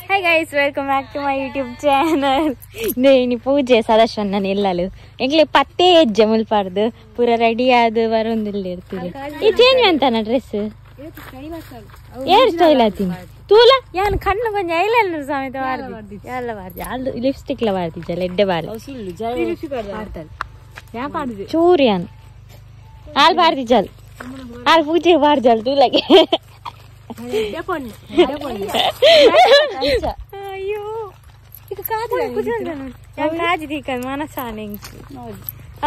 Hi guys, welcome back to my YouTube channel. ನೇನಿ ಪೂಜೆ ಸದಾಶಿವನ ಇಲ್ಲಲು ಎಂಕ್ಲೆ ಪತ್ತೇ ಹೆಜ್ಜೆ ಮುಲ್ಪಾರ್ದು ಪೂರ ರೆಡಿ ಆದ ಬರೋಂದಿಲ್ಲ ಇರ್ತೀರಿ. ಈ ಚೇಂಜ್ ಅಂತಾನ ಡ್ರೆಸ್ ಏರ್ ಸ್ಟೈಲ್ ಆತೀನಿ ತೂಲ ಯಾನ್ ಕಣ್ಣು ಕೊಂಚ ಐಲೈನರ್ ಸಮೇತ ಬಾರ್ದಿ ಎಲ್ಲ ಬಾರ್ದಿ ಅಲ್ಲಿ ಲಿಪ್ಸ್ಟಿಕ್ ಲ ಬಾರ್ದಿಜ್ಜಲ್ಲ ಎಡ್ಡೆ ಬಾರಿ ಚೂರು ಯಾನ್ ಆಲ್ ಬಾರ್ದಿಜ್ಜಲ್ ಆಲ್ ಪೂಜೆ ಬಾರ್ಜಲ್ ತೂಲಗೆ. ಅಯ್ಯೋ ಕಾಜಿ ದೀಕ ಮನಸಾನೆ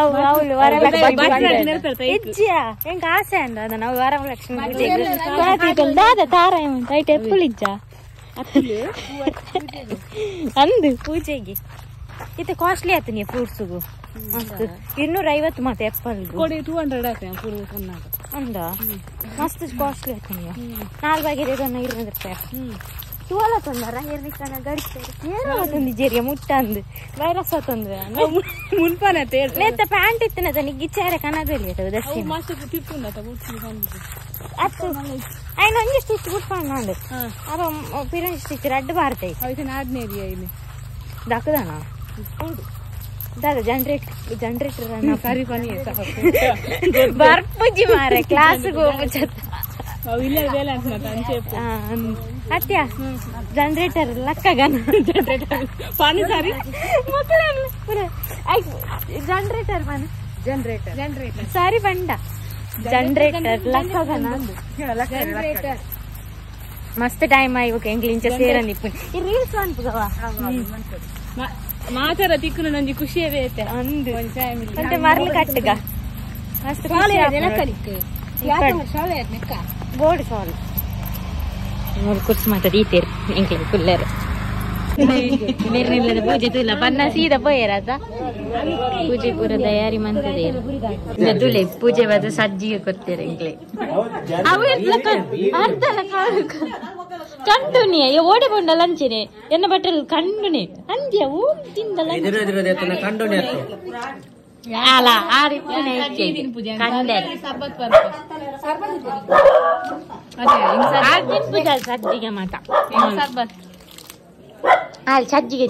ಅವಳು ವರಲಕ್ಷ್ಮಿ ಇಜ್ಜಿಯಾ ಎಂಕ ಆಸೆ ಅಂದ ಅದ ನಾವು ವರಲಕ್ಷ್ಮಿ ಪೂಜೆ ದಾದ ತಾರ ಐಟ್ ಎಪ್ಪುಲ್ ಇಜ್ಜ ಅಂದು ಪೂಜೆಗೆ ಇತ್ತೆ ಕಾಸ್ಟ್ಲಿ ಆತು ನೀ ಫ್ರೂಟ್ಸ್ಗು ಮಸ್ತ್ 250 ಮತ್ತೆ ಆಪಲ್ 200 ಅಂದ ಮಸ್ತ್ ಕಾಸ್ಟ್ಲಿ ಆತು ನೀವು 4 ಬಗೆ 200 ರೂಪಾಯಿ ತೂಲ ತಂದಾರ ಏರ್ನಿಕ್ಕನ ಗಡಿಸ್ತಾರೆ ಏನೋ ತಂದಿಜ್ಜೇರಿಯ ಮುಟ್ಟಂದು ವೈರಸ್ ತಂದ್ರೆ ಮುನ್ಪನ ನೇತ ಪ್ಯಾಂಟ್ ಇತ್ತಿನ ತನಿಗೆ ಗಿಚ್ಚಾರ ಕನದಲ್ಲಿ ಅತ್ತು ಐನ ಒಂಜಿ ಸ್ಟಿಚ್ ಬುಟ್ಪಂಡು ಅವ ಪಿರಂಜಿ ಸ್ಟಿಚ್ ರಡ್ಡು ಬಾರ್ತೈ ದಕ್ಕದಣ ದಾದ ಜನರೇಟರ್ ಸರಿ ಪನಿ ಬರ್ಪುಜಿ ಮಾರೆ ಕ್ಲಾಸ್ಗೆ ಹೋಗ್ಬುಚ್ಚತ್ತ ಅತ್ಯ ಜನರೇಟರ್ ಲಕ್ಕಗನ ಜನರೇಟರ್ ಪಾನಿ ಸಾರಿ ಜನರೇಟರ್ ಪಾನಿ ಜನರೇಟರ್ ಜನರೇಟರ್ ಸಾರಿ ಬಂಡ ಜನರೇಟರ್ ಲಕ್ಕಗನ ಜನರೇಟರ್ ಮಸ್ತ್ ಟೈಮ್ ಆಯ್ಬೇಕು ಎಂಗ್ಲಿಂಚ ಸೇರಂದಿಪ್ಪು ಈ ರೀಲ್ಸ್ ಅನ್ಪುಗವ ಮಾತಾರ ತಿಕ್ಕುನ ನಂಜಿ ಖುಷಿಯೇ ಬೇತೆ ಅಂದು ಮತ್ತೆ ಮರ್ಲಿ ಕಟ್ಟಗ ಮಸ್ತ್ ಬೋರ್ಡ್ ಸಾಲ್ ಮೂರು ಕುರ್ಸ್ ಮಾತ ದೀತೇರು ಎಂಕ್ಲೆ ಕುಲ್ಲೇರು ಮೇರ್ನಿಲ್ಲದ ಪೂಜೆ ತುಲ್ಲ ಬನ್ನ ಸೀದಾ ಪೋಯರಾತ ಪೂಜೆ ಪೂರ ತಯಾರಿ ಮಂತದೇರು ತುಲೆ ಪೂಜೆ ಬಾದ ಸಜ್ಜಿಗೆ ಕೊಡ್ತೇರೆ ಎಂಕ್ಲೆ ಅವು ಅರ್ಧಲ ಕಂಡುನಿ ಅಯ್ಯೋ ಓಡೆ ಬೊಂಡ ಲಂಚನೆ ಎನ್ನ ಬಟ್ಟಲ್ ಕಂಡುನಿ ಅಂದ್ಯ ಓಂ ತಿಂದ ಕಂಡುನಿ ಅಲ್ಲ ಆರಿ ಕಂಡರೆ ಸಜ್ಜಿಗೆ ಮಾತ ಸಜ್ಜಿಗೆ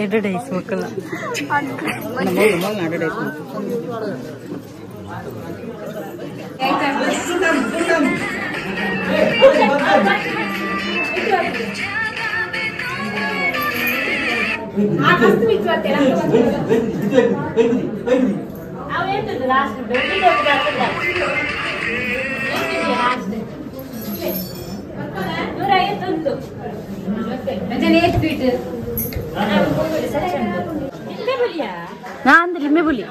ಎಡಡೈಸ್ ಮಕ್ಕಳ ನಾನು ಲಿಂಬೆ ಬುಲಿ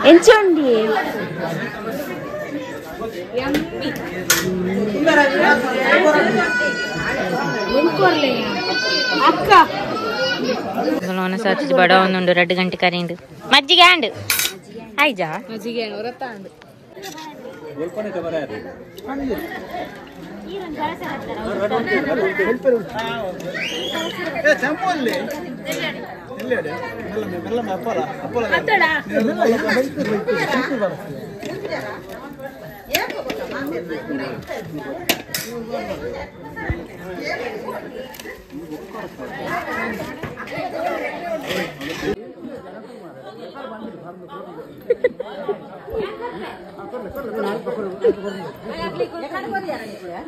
ಎಂಚುಂಡಿ ಅಕ್ಕ ಬಡ ಒಂದುಂಡು 2 ಗಂಟೆ ಕರಿಂಡು ಮಜ್ಜಿಗೆ ಆಂಡು ಆಯ್ಜಾ ಮಜ್ಜಿಗೆ ಹೊರತಾಂಡು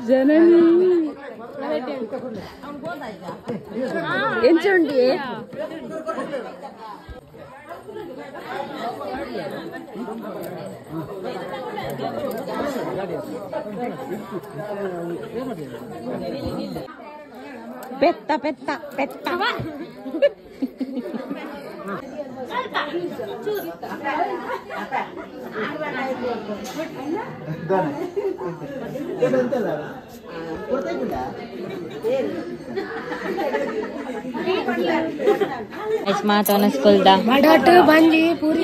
ಜನನಿ ಎಂಚುಂಡಿ ಪೆತ್ತ ಪೆತ್ತ ಪೆತ್ತ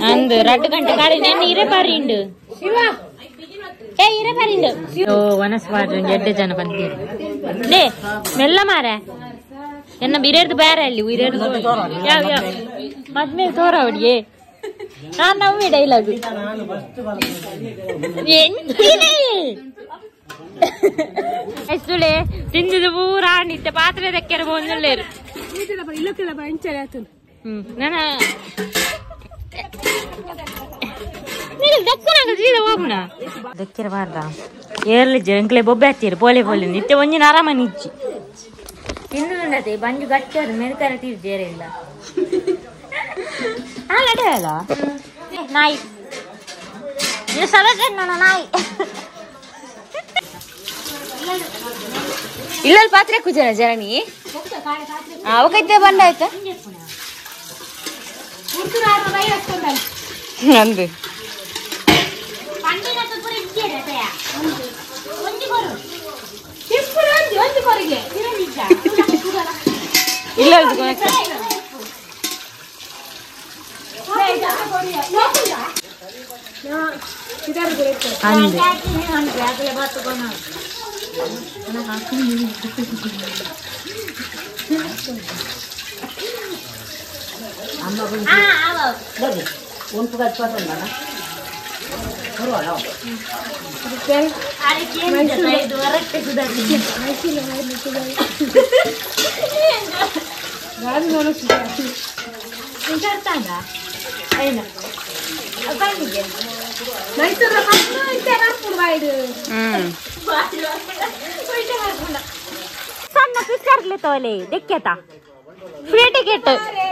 ಅಂದು ರಡ್ಡು ಗಂಟೆ ಕಾಡಿ ನೆನ್ನೆ ಇರೆ ಪಾರಿಂಡು ಏ ಇರೆ ಪಾರಿಂಡು ಓ ವನಸ್ ಪಾಡ್ರು ಎಡ್ಡೆ ಜನ ಬಂದಿರು ಲೇ ಮೆಲ್ಲ ಮಾರ ಎನ್ನ ಬಿರೇರ್ದು ಬೇರೆ ಅಲ್ಲಿ ಉಯಿರೇರ್ದು ಯಾವ ಯಾವ ಮದ್ಮೇಲೆ ತೋರ ಅವಡಿಗೆ ನಾನು ನಮ್ಮಿ ಡೈಲಾಗು ಎಂಚಿನೇ ಎಷ್ಟುಲೆ ತಿಂದಿದ್ದು ಪೂರ ನಿತ್ಯ ಪಾತ್ರೆ ದಕ್ಕೆರ ಒಂದುಳ್ಳೇರು ನನ್ನ ದಕ್ಕಿರ ಬಾರ್ದ ಏರ್ಲಿ ಜಂಕ್ಲೆ ಬೊಬ್ಬೆ ಹತ್ತೀರಿ ಪೋಲೆ ಪೋಲೆ ನಿತ್ಯ ಒಂಜಿನ ಆರಾಮ ನಿಚ್ಚಿ ತಿಂದುಂಡತೆ ಬಂಜು ಗಟ್ಟಿ ಅದು ಮೆರುಕರ ತೀರ್ಜೇರೆ ಇಲ್ಲ ಅಲ್ಲ ನಾಯಿ ಇದು ಸಲಕಣ್ಣ ನಾಯಿ ಇಲ್ಲಲ್ಲಿ ಪಾತ್ರೆ ಕುಜನ ಜನನಿ ಅವಕೈತೆ ಬಂಡ ಆಯ್ತಾ ನಂದು ಇಲ್ಲ ಸಣ್ಣ ಪಿಕ್ಚರ್ಲೆ ತೋಲೆ ದೆಕ್ಕೆತ ಫ್ರೀ ಟಿಕೆಟ್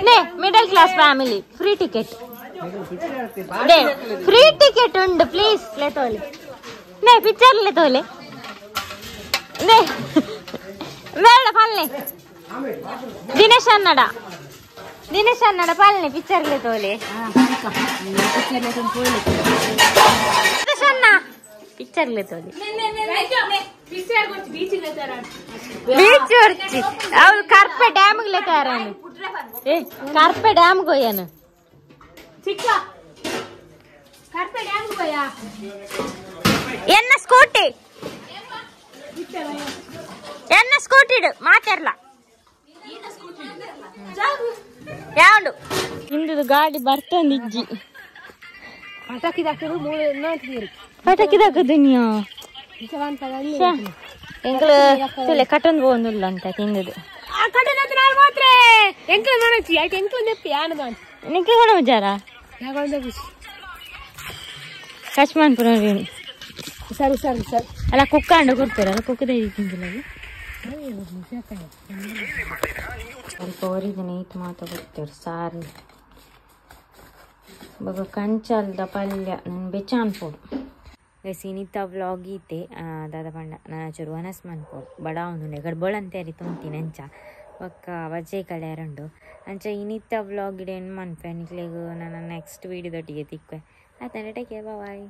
ನೇ middle class family free ticket they free ticket ಉಂಡು ಪ್ಲೀಸ್ ಲೇ ತೋಲೆ ನೇ ಪಿಕ್ಚರ್ ಲೇ ತೋಲೆ ನೇ ಬೇಡ ಪಲ್ಲೆ ದಿನೇಶ್ ಅನ್ನಡ ದಿನೇಶ್ ಅನ್ನಡ ಪಲ್ಲೆ ಪಿಕ್ಚರ್ ಲೇ ತೋಲೆ ದಿನೇಶ್ ಅಣ್ಣ ಪಿಕ್ಚರ್ ಲೇ ತೋಲೆ ಬೀಚ್ ಹೊರ್ಚಿ ಅವ್ರು ಕರ್ಪೆ ಡ್ಯಾಮ್ಗೆ ತಯಾರಾನು ಏ ಕರ್ಪೆ ಡ್ಯಾಮ್ಗೆ ಹೋಯ್ಯಾನು ಎನ್ನ ಸ್ಕೂಟಿ ಎನ್ನ ಸ್ಕೂಟಿ ಇಡು ಮಾತಾಡ್ಲ ಯಾവുಂಡು ಇಂದು ಗಾಡಿ ಬರ್ತೊಂದು ಇಜ್ಜಿ ಪಟಾಕಿ ನೀ ಎಂಕಲು ತುಲೆ ಕಟ್ಟೊಂದು ಪೋವೊಂದುಲ್ಲ ಅಂತ ತಿಂದದು ನಿಂಗೆ ಕೊಡ ಮಜಾರ ಕಚ್ಮಾನ್ಪುರ ಸರಿ ಸರಿ ಸರಿ ಅಲ್ಲ ಕುಕ್ಕಾಂಡ ಕೊಡ್ತಾರೆ ಅಲ್ಲ ಕುಕ್ಕದ ತಿಂದಿಲ್ಲ ಸ್ವಲ್ಪ ಒರಿದಿನ ಈತ್ ಮಾತ ಕೊಡ್ತೇವೆ ಸಾರು ಬೊಕ ಕಂಚಲ್ದ ಪಲ್ಯ ನನ್ ಬೆಚ್ಚ ಅನ್ಪೋಡು ಗೈಸ್ ಇನಿತ ವ್ಲಾಗ್ ಈತೆ ದಾದ ಪಂಡ ನಾನು ಚೂರು ವನಸ್ ಮನ್ಪೋಡು ಬಡ ಒಂದು ಎಗಡ್ ಬೋಳಂತೇರಿ ತುಂತೀನಿ ಅಂಚ ಬೊಕ್ಕ ವಜೆ ಕಳೆಯರುಂಡು ಅಂಚ ಇನಿತ ವ್ಲಾಗ್ ಇಡ ಏನು ಮನ್ಪೆ ನಿಕ್ಲೆಗ್ ನನ್ನ ನೆಕ್ಸ್ಟ್ ವೀಡಿಯೋದೊಟ್ಟಿಗೆ ತಿಕ್ವೆ ಆಯ್ತಾ ಟೇಕ್ ಕೇರ್ ಬಾಯ್.